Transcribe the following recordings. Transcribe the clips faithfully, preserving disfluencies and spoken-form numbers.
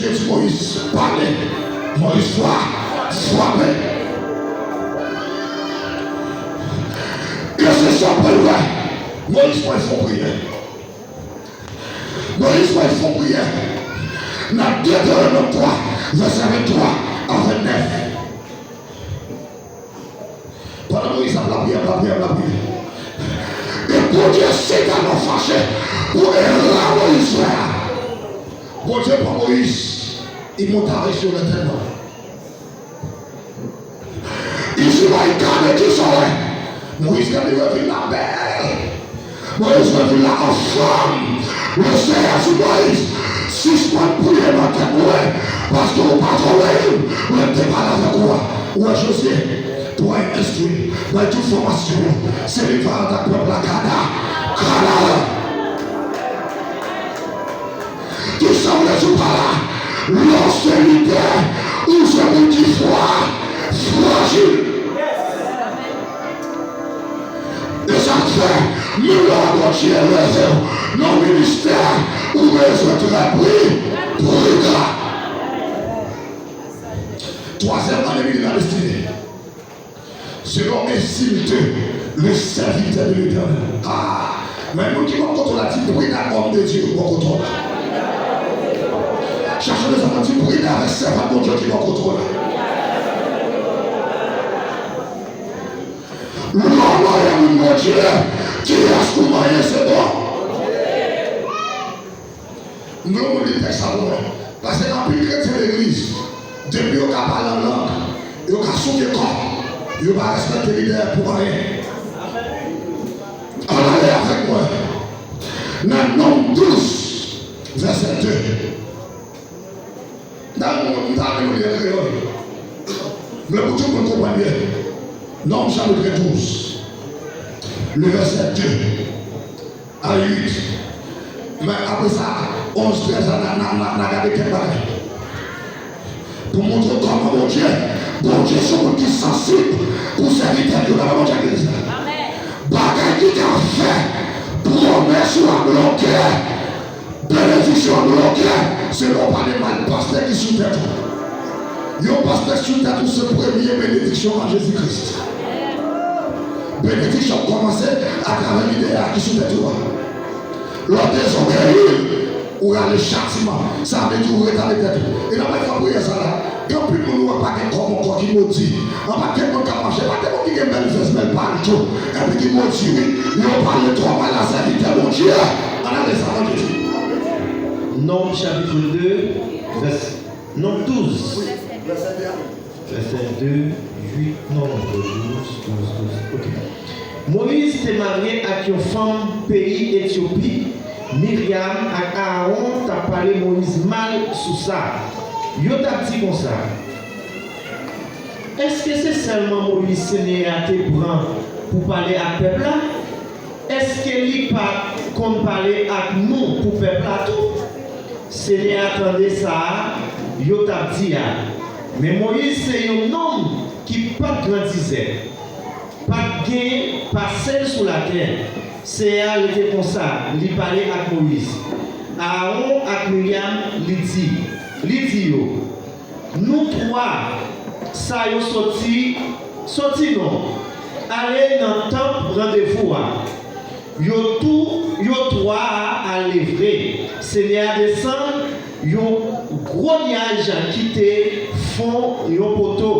Bondye di Moyiz, pale. Moyiz fra-, frape. Ke se sa w pral wè. Moyiz pral fè yon priyè. Moyiz pral fè yon priyè. Nan Deteronòm twa, vèsè venntwa a vennèf. Pandan Moyiz ap lapriyè, ap lapriyè, ap lapriyè. E Bondye sitèlman fache pou erè Moyiz fè a. Bondye pran Moyiz, il monte avec sur l'Éternel. Li di Moyiz, gade kisa w wè. Moyiz gade, li wè vil la bèl. Moyiz wè vil la anfòm. Le Seyè di Moyiz, sispann priye nan tèt mwen, paske ou pa twouve m lè m te pale avèk ou a. Ou wè Jozye, twa enstwi, bay tout fòmasyon yo. Se li k va antre ak pèp la Kana-, Kanaan. Kisa m vle di w pa la? Lè w se lidè, ou se moun ki fwa-, frajil. E sa k fè, menm lè Bondye leve w nan ministè, ou bezwen trè pri-, pridan. Twazyèm ane, mini la destine. Selon Ezil de, le serviteur de l'Éternel. Ah, men moun ki bò kote w la, di, pridan, homme de Dieu, bò kote w la. Chache de sa, di, pridan avèk sèvant Bondye ki bò kote w la. Lè w manyen moun Bondye, kiyès ou manyen, se bon. M vle w li tèks sa pou mwen. Paske anpil kretyen legliz, depi yo ka pale an lang, yo ka souke kò, yo pa respekte lidè pou anyen. Ann ale avèk mwen nan Nonm douz, vèsè de. M ta renmen, m ta renmen nou li an kreyòl. M vle pou tout moun konprann byen. Nonm chapit douz, le vèsè de a uit. Men apre sa, onz, trèz la, n a, n a, n a, n a gade kèk bagay. Pou montre w kòman Bondye, Bondye se yon moun ki sansib pou sèvitè l yo. Dapre Bondye, legliz la. Bagay ki ka fè pwomès ou a bloke, benediksyon an bloke, se lè w pale mal pastè ki sou tèt ou. Yon pastè ki sou tèt ou se premye benediksyon an Jezi Kris. Benediksyon ap kòmanse atravè lidè a ki sou tèt ou a. Lè w dezobeyi l, ou rale chatiman. Sa vle di ou retale tèt ou. E nan mwen fè priyè sa la, gen anpil moun ou wè pa gen kòb ankò ki modi. Anba gen moun k ap mache, pa gen moun ki gen bèl vès, bèl palto, epi ki modi wi. Yo pale twò mal a sèvitè Bondye. Ann ale sa Bondye di. Nonm chapit de, vès, Nonm douz. Vèsè de, uit, non, douz, douz, douz. Ok. Moyiz te marye ak yon fanm peyi Etyopi. Miryam ak Aawon t ap pale Moyiz mal sou sa. Yo t ap di konsa, èske se sèlman Moyiz Senyè a te pran pou pale ak pèp la? Èske li pa t konn pale ak nou pou pèp la tou? Senyè a tande sa a yo t ap di a. Men Moyiz se yon nonm ki pa t grandizè, pa t gen pase l sou latè. Senyè a rete konsa, li pale ak Moyiz, Aawon ak Miryam, li di, li di yo, nou twa sa yo soti, soti non, ale nan tanp randevou a. Yo tou, yo twa a ale vre. Senyè a desann yon gwo nyaj ki te fon yon poto.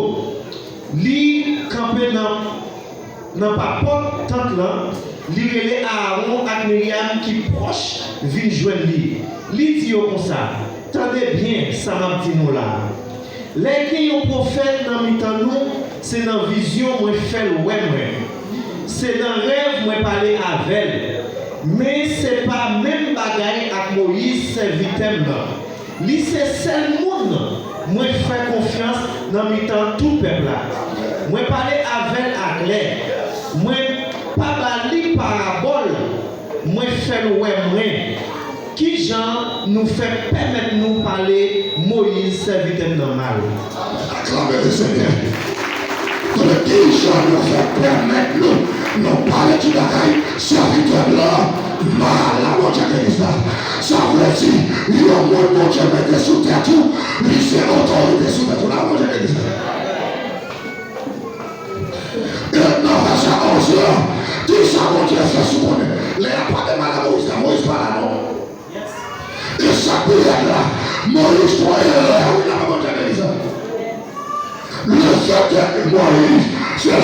Li kanpe nan, nan papòt tant lan, li rele Aawon ak Miryam ki pwòch vin jwenn li. Li di yo konsa, tande byen sa m ap di nou la a. Lè gen yon pwofèt nan mitan nou, se nan vizyon mwen fè l wè mwen. Se nan rèv mwen pale avè l. Men se pa menm bagay ak Moyiz, sèvitè m nan. Li se sèl moun mwen fè konfyans nan mitan tout pèp la. Mwen pale avè l aklè. Mwen pa ba li parabòl. Mwen fè l wè mwen. Kijan nou fè pèmèt nou pale Moyiz, sèvitè m nan, mal? Aklame Lesenyè. Kote kijan nou fè pèmèt nou, nou pale ti bagay sèvitè m lan mal? Bondye ke sa. Sa vle di, yon moun Bondye mete sou tèt ou, Li se otorite sou tèt ou la, Bondye legliz la. E nan vèsè onz lan, ki sa Bondye fè sou konnen? Lè y ap pale mal a Moyiz la, Moyiz pa la non. E sa k pi rèd la, Moyiz twonpe lè wi la, Bondye legliz la. Le fait que Moyiz se